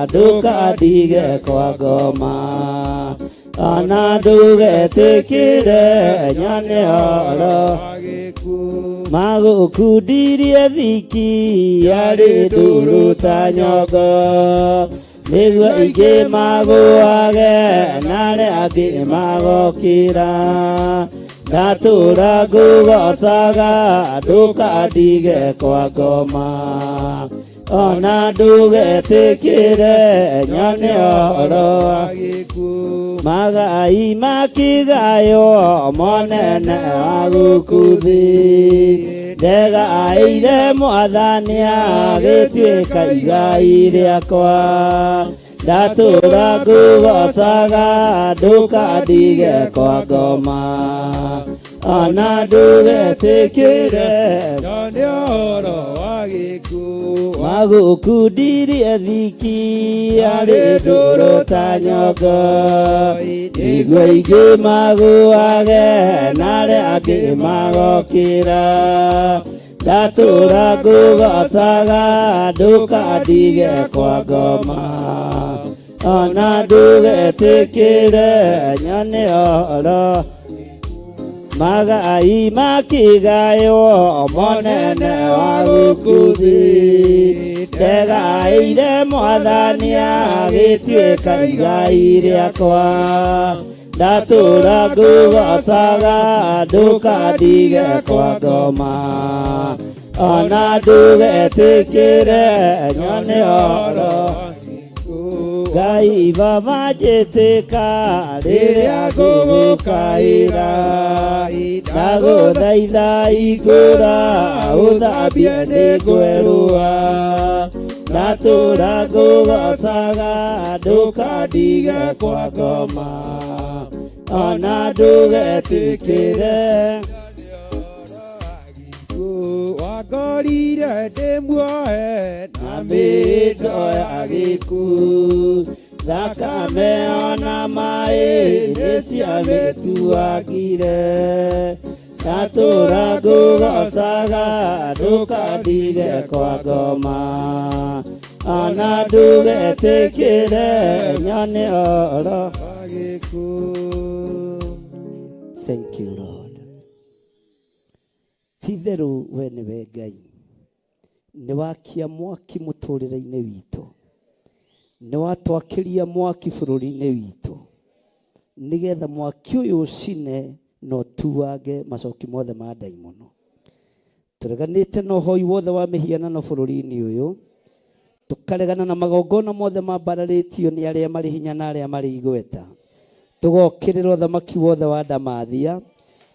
[SPEAKER 2] ndũkandige kwa ngoma, ona ndũgetĩkĩre nyone ũhoro
[SPEAKER 3] wa gĩkuũ.
[SPEAKER 2] Magũkundirie thiki yarĩ ndũrũ ta nyongo, nĩguo ingĩ magũage na arĩa angĩ magokĩra, ndatũra ngũgocaga ndũkandige kwa ngoma, ona ndũgetĩkĩre nyone ũhoro
[SPEAKER 3] wa gĩkuũ.
[SPEAKER 2] Magai makĩgaywo monene wa gũkũ thĩ, ndegaĩire mwathani agĩtuĩka igai rĩakwa, ndatũra ngũgocaga ndũkandige kwa ngoma, ona ndũgetĩkĩre
[SPEAKER 3] Nyone ũhoro wa gĩkuũ.
[SPEAKER 2] Magũkundirie thiki yarĩ ndũrũ ta nyongo, nĩguo ingĩ magũage na arĩa angĩ magokĩra, ndatũra ngũgocaga ndũkandige kwa ngoma, ona ndũgetĩkĩre nyone ũhoro. Magai makĩgaywo monene wa gũkũ thĩ, ndegaĩire mwathani agĩtuĩka igai rĩakwa, ndatũra ngũgocaga ndũkandige kwa ngoma, ona ndũgetĩkĩre nyone ũhoro. Ngai baba njĩtĩka rĩrĩa ngũgũkaĩra, ndagũthaitha ingũra ũthambie nĩngwerũa, ndatũra ngũgocaga ndũkandige kwa ngoma, ona ndũgetĩkĩre.
[SPEAKER 3] Wangorire ndĩ muohe
[SPEAKER 2] na mĩhĩndo ya gĩkuũ, thakame ona maĩ nĩciamĩtuangire, ndatũra ngũgocaga ndũkandige kwa ngoma, ona ndũgetĩkĩre nyone ũhoro
[SPEAKER 3] wa gĩkuũ.
[SPEAKER 2] Thank you Lord. Ti-itherũ we nĩwe Ngai, nĩ wakia mwaki mũtũrĩre-inĩ witũ, nĩ watwakĩria mwaki bũrũri-inĩ witũ, nĩgetha mwaki ũyũ ũcine na ũtuange macoki mothe ma ndaimono. Tũreganĩte na ũhoi wothe wa mĩhianano bũrũri-inĩ ũyũ, tũkaregana na magongona mothe mambararĩtio nĩ arĩa marĩ hinya na arĩa marĩ igweta, tũgokĩrĩra ũthamaki wothe wa ndamathia,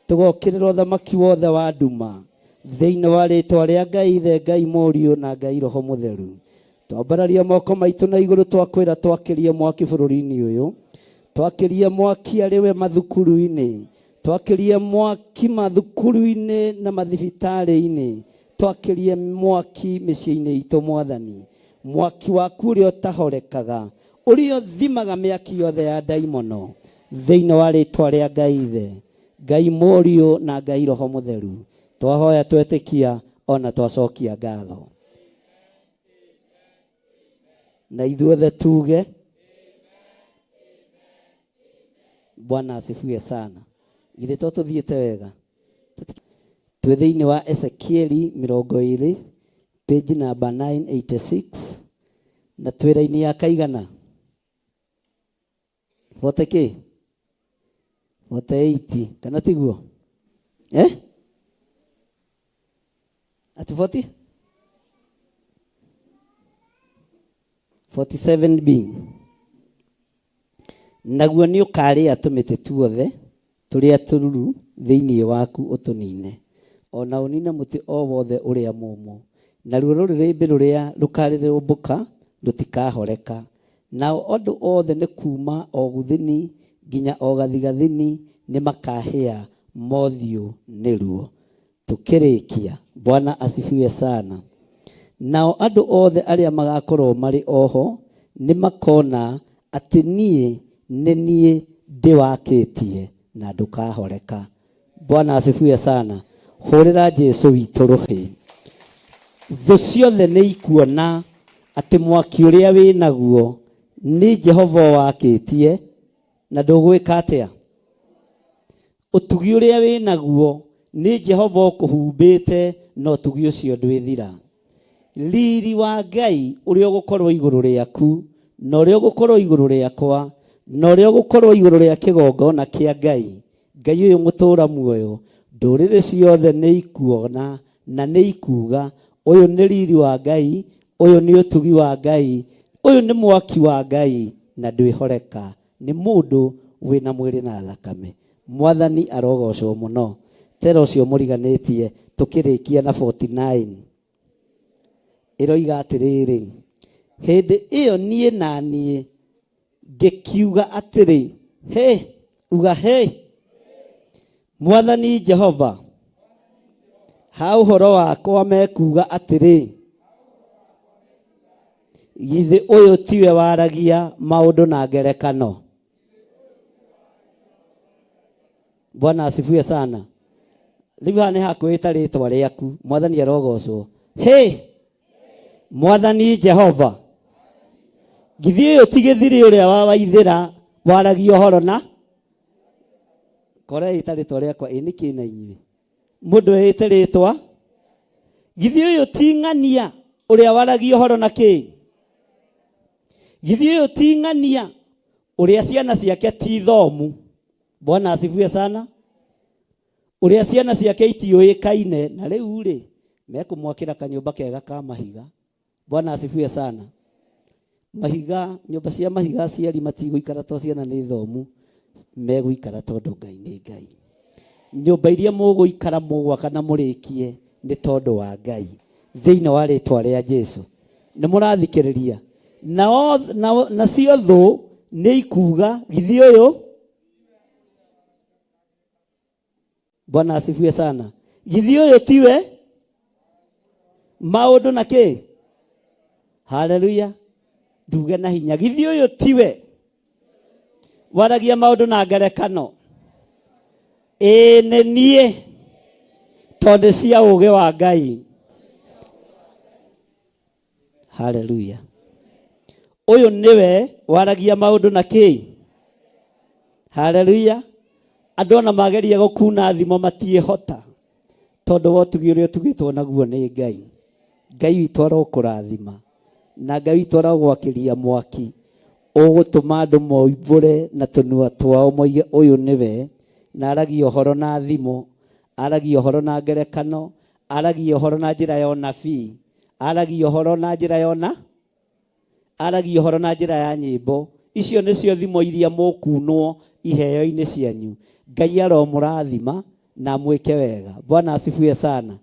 [SPEAKER 2] tũgokĩrĩra ũthamaki wothe wa nduma, thĩinĩ wa rĩtwa rĩa Ngai Ithe, Ngai Mũriũ na Ngai Roho Mũtheru. Twambararia moko maitũ na igũrũ twakwĩra twakĩrie mwaki bũrũri-inĩ ũyũ, twakĩrie mwaki arĩ we mathukuru-inĩ, twakĩrie mwaki mathukuru-inĩ na mathibitarĩ-inĩ, twakĩrie mwaki mĩciĩ-inĩ itũ Mwathani, mwaki waku ũrĩa ũtahorekaga, ũrĩa ũthimaga mĩaki yothe ya ndaimono, thĩinĩ wa rĩtwa rĩa Ngai Ithe, Ngai Mũriũ na Ngai Roho Mũtheru. Twahoya twetĩkia ona twacokia ngatho. Na ithuothe tuge Bwana asifiwe sana. Githĩ to tũthiĩte wega? Twĩ thĩinĩ wa Ezekieli 20 page number 986 na twĩ raini ya kaigana? 40 kĩ? 48 kana tiguo? Ati 40? 47b. Naguo nĩ ũkarĩa tũmĩtĩ tuothe tũrĩa tũruru thĩinĩ waku ũtũnine, ona ũnine mũtĩ o wothe ũrĩa mũũmũ, naruo rũrĩrĩmbĩ rũrĩa rũkarĩrĩmbũka rũtikahoreka. Nao andũ othe nĩ kuma o gũthini nginya o gathigathini nĩ makahĩa mothiũ nĩruo. Tukĩrĩkia, Bwana asifiwe sana. Nao andũ othe arĩa magakorwo marĩ oho nĩ makona atĩ niĩ nĩ niĩ ndĩwakĩtie na ndũkahoreka. Bwana asifiwe sana. Hũrĩra Jesu witũ rũhĩ. Thũ ciothe nĩ ikuona atĩ mwaki ũrĩa wĩ naguo nĩ Jehova wakĩtie na ndũgwĩka atĩa. Ũtugi ũrĩa wĩ naguo nĩ Jehova ũkũhumbĩte na ũtugi ũcio ndwĩthira. Riri wa Ngai ũrĩa ũgũkorwo igũrũ rĩaku na ũrĩa ũgũkorwo igũrũ rĩakwa na ũrĩa ũgũkorwo igũrũ rĩa kĩgongona kĩa Ngai, Ngai ũyũ mũtũũra muoyo, ndũrĩrĩ ciothe nĩ ikuona na nĩ ikuuga ũyũ nĩ riri wa Ngai, ũyũ nĩ ũtugi wa Ngai, ũyũ nĩ mwaki wa Ngai na ndwĩhoreka nĩ mũndũ wĩna mwĩrĩ na thakame. Mwathani arogocwo mũno. Tera ũcio mũriganĩtie tũkĩrĩkia na 49 ĩroiga atĩrĩrĩ, hĩndĩ ĩyo niĩ na niĩ ngĩkiuga atĩrĩ, hĩ, uga hĩ, Mwathani Jehova, ha ũhoro wakwa mekuuga atĩrĩ, githĩ ũyũ tiwe waragia maũndũ na ngerekano. Bwana asifiwe sana. Rĩu haha nĩ hakwĩta rĩtwa rĩaku. Mwathani arogocwo. Hĩ, Mwathani Jehova, githĩ ũyũ ti gĩthiri ũrĩa wa Waithĩra waragia ũhoro na kora ĩta rĩtwa rĩakwa ĩ nĩkĩ na inyuĩ mũndũ ĩte rĩtwa githĩ ũyũ ti ng'ania ũrĩa waragia ũhoro na kĩ githĩ ũyũ ti ng'ania ũrĩa ciana ciake ti thomu. Bwana asifiwe sana. Ũrĩa ciana ciake itiũĩkaine na rĩu rĩ mekũmwakĩra kanyũmba kega ka mahiga. Bwana asifiwe sana. Mahiga, nyũmba cia mahiga aciari matigũikara to ciana nĩ thomu, megũikara tondũ Ngai nĩ Ngai. Nyũmba iria mũgũikara mũgwaka na mũrĩkie nĩ tondũ wa Ngai thĩinĩ wa rĩtwa rĩa Jesu. Nĩ mũrathikĩrĩria? Nacio thũ nĩ ikuga githĩ ũyũ. Bwana asifiwe sana. Githĩ ũyũ tiwe maũndũ na kĩ? Haleluya. Nduge na hinya. Githĩ ũyũ tiwe waragia maũndũ na ngerekano? Ĩĩ nĩ niĩ, tondũ cia ũũgĩ wa Ngai. Haleluya. Ũyũ nĩwe waragia maũndũ na kĩ? Haleluya. Andũ ona mageria gũkuna thimo matiĩhota tondũ wa ũtugi ũrĩa ũtugĩtwo naguo nĩ Ngai. Ngai witũ arokũrathima na Ngai witũ arogwakĩria mwaki ũgũtũma andũ moimbũre na tũnua twao moige ũyũ nĩwe, na aragia ũhoro na thimo, aragia ũhoro na ngerekano, aragia ũhoro na njĩra ya ũnabii, aragia ũhoro na njĩra ya ũna, aragia ũhoro na njĩra ya nyĩmbo. Icio nĩcio thimo iria mũkunwo iheo-inĩ cianyu. Ngai aromũrathima na mwĩke wega. Bwana asifiwe sana.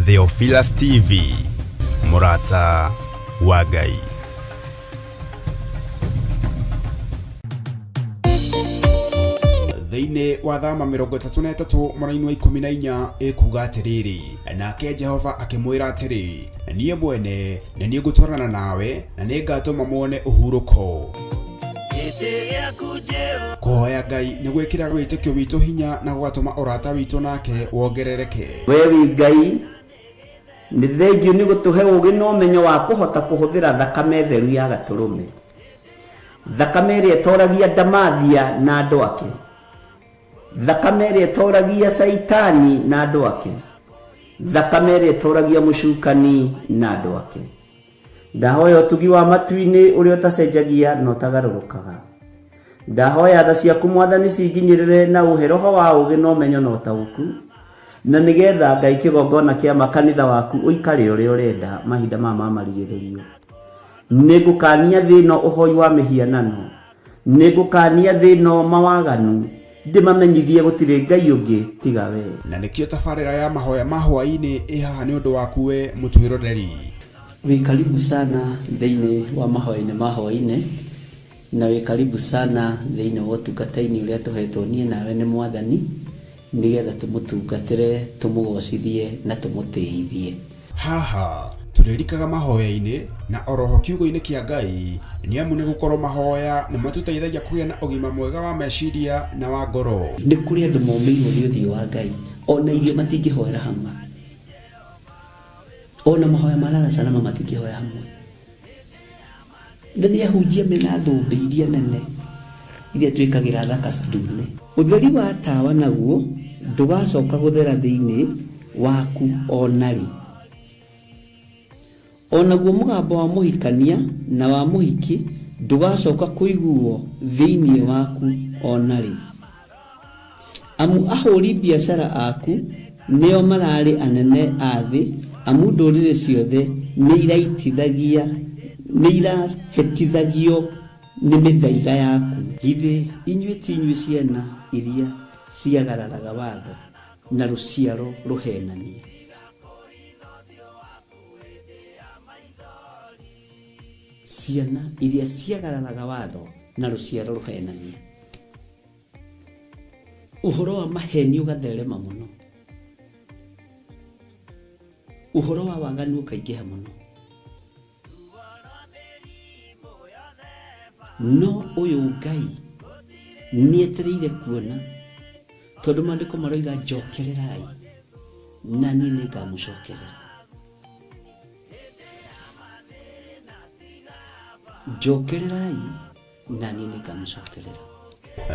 [SPEAKER 1] Theophilus TV, Murata wa Ngai.
[SPEAKER 4] Thĩinĩ
[SPEAKER 1] Thĩinĩ wa Thama 33 mũraini wa 14 ĩkuga atĩrĩrĩ, nake Jehova akĩmwĩra atĩrĩ, niĩ mwene nĩ niĩ ngũtwarana nawe na nĩ ngatũma muone ũhurũko. Kũhoya Ngai nĩ gwĩkĩraga wĩtĩkio witũ hinya na gũgatũma ũrata witũ nake wongerereke.
[SPEAKER 4] We wĩ Ngai, nĩ thengiũ nĩ gũtũhe ũũgĩ na ũmenyo wa kũhota kũhũthĩra thakame theru ya Gatũrũme, thakame ĩrĩa ĩtoragia Ndamathia na andũ ake, thakame ĩrĩa ĩtoragia Caitani na andũ ake, thakame ĩrĩa ĩtoragia mũcukani na andũ ake. Ndahoya ũtugi wa matu-inĩ ũrĩa ũtacenjagia na ũtagarũrũkaga. Ndahoya tha ciaku Mwathani cinginyĩrĩre na ũhe roho wa ũũgĩ na ũmenyo na ũtaũku, na nĩgetha Ngai kĩgongona kĩa makanitha waku ũikare ũrĩa ũrenda mahinda maya ma marigĩrĩrio. Nĩngũkania thĩ ĩno ũhoi wa mĩhianano, nĩngũkania thĩ ĩno mawaganu, ndĩmamenyithie gũtirĩ Ngai ũngĩ tiga we.
[SPEAKER 1] Na nĩkĩo tabarĩra ya mahoya ma hwaĩ-inĩ ĩ haha nĩ ũndũ waku we mũtwĩroreri.
[SPEAKER 2] Wĩ karibu sana thĩinĩ wa mahoya-inĩ ma hwaĩ-inĩ, na wĩ karibu sana thĩinĩ wa ũtungata-inĩ ũrĩa tũhetwo niĩ nawe nĩ Mwathani, nĩgetha tũmũtungatĩre, tũmũgocithie na tũmũtĩithie.
[SPEAKER 1] Haha tũrĩrikaga mahoya-inĩ na oroho kiugo-inĩ kĩa Ngai, nĩ amu nĩ gũkorwo mahoya nĩ matũteithagia kũgĩa na ũgima mwega wa meciria na wa ngoro.
[SPEAKER 2] Nĩ kũrĩ andũ momĩirwo nĩ ũthiũ wa Ngai, ona irio matingĩhoera hamwe, ona mahoya ma lala salama matingĩhoya hamwe. Na nĩ ahunjia mena thũmbĩ iria nene iria twĩkagĩra thaka ndune. Ũtheri wa tawa naguo ndũgacoka gũthera thĩinĩ waku o na rĩ. O naguo mũgambo wa mũhikania na wa mũhiki ndũgacoka kũiguo thĩinĩ waku o na rĩ. Amu ahũri biacara aku nĩo mararĩ anene a thĩ, amu ndũrĩrĩ ciothe nĩ irahĩtithagio nĩ mĩthaiga yaku. Githĩ inyuĩ ti inyuĩ ciana iria ciagararaga watho na rũciaro rũhenania? Ciana iria ciagararaga watho na rũciaro rũhenania. Ũhoro wa maheni ũgatherema mũno, ũhoro wa waganu ũkaingĩha mũno, no ũyũ Ngai nĩetereire kuona, tondũ maandĩko maroiga njokererai na niĩ nĩngamũcokerera. Njokererai na niĩ nĩngamũcokerera.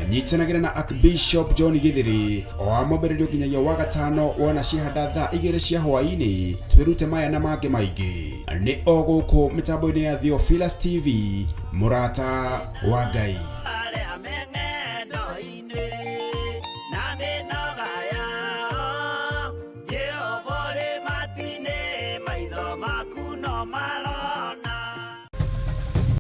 [SPEAKER 1] Nyitanagĩra na Archbishop John Githiri o wa mwambĩrĩrio nginyagia wa gatano wona ciahanda thaa 2 cia hwaĩ-inĩ, twĩrute maya na mangĩ maingĩ. Nĩ o gũkũ mĩtambo-inĩ ya Theophilus TV, mũrata wa Ngai.
[SPEAKER 5] Jehova ũrĩ matu-inĩ, maitho maku no mara